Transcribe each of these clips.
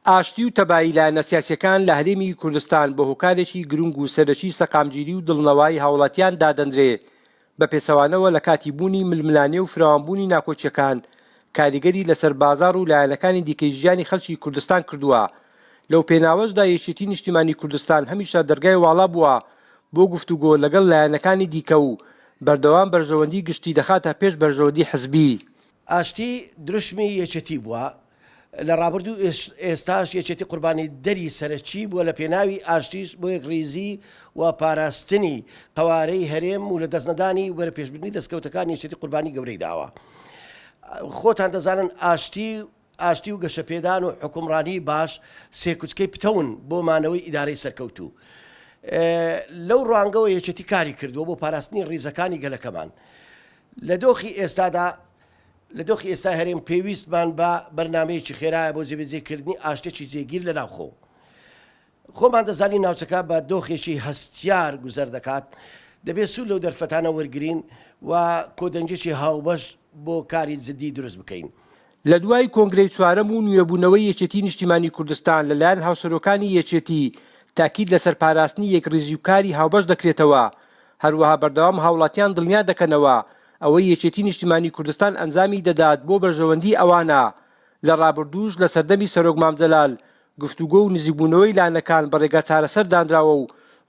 ئاشتی و تەبایی لایەنە سیاسییەکان لە هەرێمی کوردستان بە هۆکارێکی گرنگ و سەرەکی سەقامگیری و دڵنەوایی هاوڵاتیان دادەنرێ، بە پێچەوانەوە لە کاتی بوونی ململانێ و فراوانبوونی ناکۆکییەکان کاریگەری لەسەر بازاڕ و لایەنەکانی دیکەی ژیانی خەڵکی کوردستان کردووە. لەو پێناوەشدا یەکێتی نیشتیمانی کوردستان هەمیشە دەرگای واڵا بووە بۆ گفتوگۆ لەگەڵ لایەنەکانی دیکە و بەردەوام بەرژەوەندی گشتی دەخاتە پێش بەرژەوەندی حزبی. ئاشتی دروشمی یەکێتی بووە لە ڕابردوو ئێستاش یەکێتی قوربانی دەری سەرەکی بووە لە پێناوی ئاشتیش بۆ یەکڕیزی و پاراستنی قەوارەی هەرێم و لە دەستنەدانی و بەرەپێشبردنی دەستکەوتەکانی یەکێتی قوربانی گەورەی داوە. خۆتان دەزانن ئاشتی ئاشتی و گەشەپێدان و حکومڕانی باش سێکوچکەی پتەون بۆ مانەوەی ئیدارەی سەرکەوتوو. لەو ڕوانگەوە یەکێتی کاری کردووە بۆ پاراستنی ڕیزەکانی گەلەکەمان. لە دۆخی ئێستادا لە دۆخی ئێستای هەرێم پێویستمان بە بەرنامەیەکی خێرایە بۆ جێبەجێکردنی ئاشتێکی جێگیر لە ناوخۆ. خۆمان دەزانین ناوچەکە بە دۆخێکی هەستیار گوزەر دەکات، دەبێت سوود لەو دەرفەتانە وەرگرین و کۆدەنگێکی هاوبەش بۆ کاری جددی دروست بکەین. لە دوای کۆنگرەی چوارەم و نوێبوونەوەی یەکێتی نیشتیمانی کوردستان لە لایەن هاوسەرۆکانی یەکێتی تاکید لەسەر پاراستنی یەکڕیزی و کاری هاوبەش دەکرێتەوە، هەروەها بەردەوام هاوڵاتیان دڵنیا دەکەنەوە ئەوەی یەکێتی نیشتیمانی کوردستان ئەنجامی دەدات بۆ بەرژەوەندی ئەوانە، لە ڕابردووش لە سەردەمی سەرۆک مام جەلال گفتوگۆ و نزیکبوونەوەی لانەکان بە ڕێگا چارەسەر دانراوە و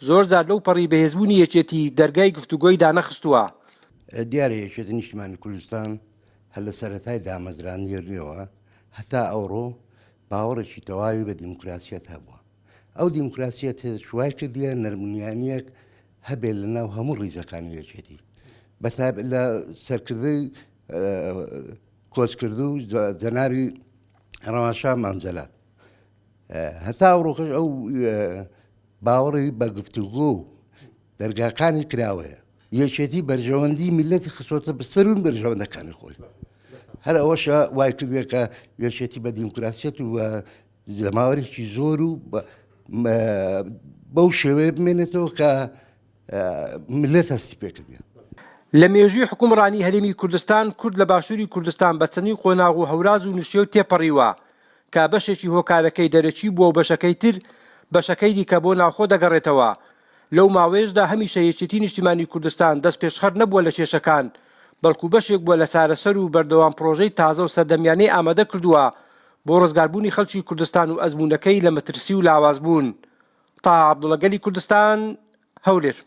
زۆر جار لەو پەڕی بەهێزبوونی یەکێتی دەرگای گفتوگۆی دانەخستووە. دیارە یەکێتی نیشتیمانی کوردستان هەر لە سەرەتای دامەزراندنیەوە هەتا ئەوڕۆ باوەڕێکی تەواوی بە دیموکراسیەت هەبووە. ئەو دیموکراسیەتەش وای کردیە نەرمونیانیەک هەبێت لە ناو هەموو ڕیزەکانی یەکێتی بەتایبەت لە سەرکردەی کۆچکردو جەنابی ڕەوانشا مام جەلال هەتا ئەوڕۆکەش ئەو باوەڕی بە گفتوگۆ و دەرگاکانی کراوەیە یەکێتی بەرژەوەندی میلەتی خستۆتە بەسەرون بەرژەوەندەکانی خۆی هەر ئەوەشە وای کردێ کە یەکێتی بە دیموکراسیەت و جەماوەرێکی زۆر و بەو شێوەیە بمێنێتەوە کە ملت هەستی پێکردە. لە مێژووی حوکمڕانی هەرێمی کوردستان، کورد لە باشووری کوردستان بە چەندین قۆناغ و هەوراز و نشێو تێپەڕیوە، کە بەشێکی هۆکارەکەی دەرەکی بووە و بەشەکەی تر بەشەکەی دیکە بۆ ناوخۆ دەگەڕێتەوە. لەو ماوەیەشدا هەمیشە یەکێتی نیشتیمانی کوردستان دەستپێشخەر نەبووە لە کێشەکان، بەڵکو بەشێک بووە لە چارەسەر و بەردەوام پڕۆژەی تازە و سەردەمیانەی ئامادە کردووە بۆ ڕزگاربوونی خەڵکی کوردستان و ئەزموونەکەی لە مەترسی و لاوازبوون. تاها عەبدوڵا گەلی کوردستان، هەولێر.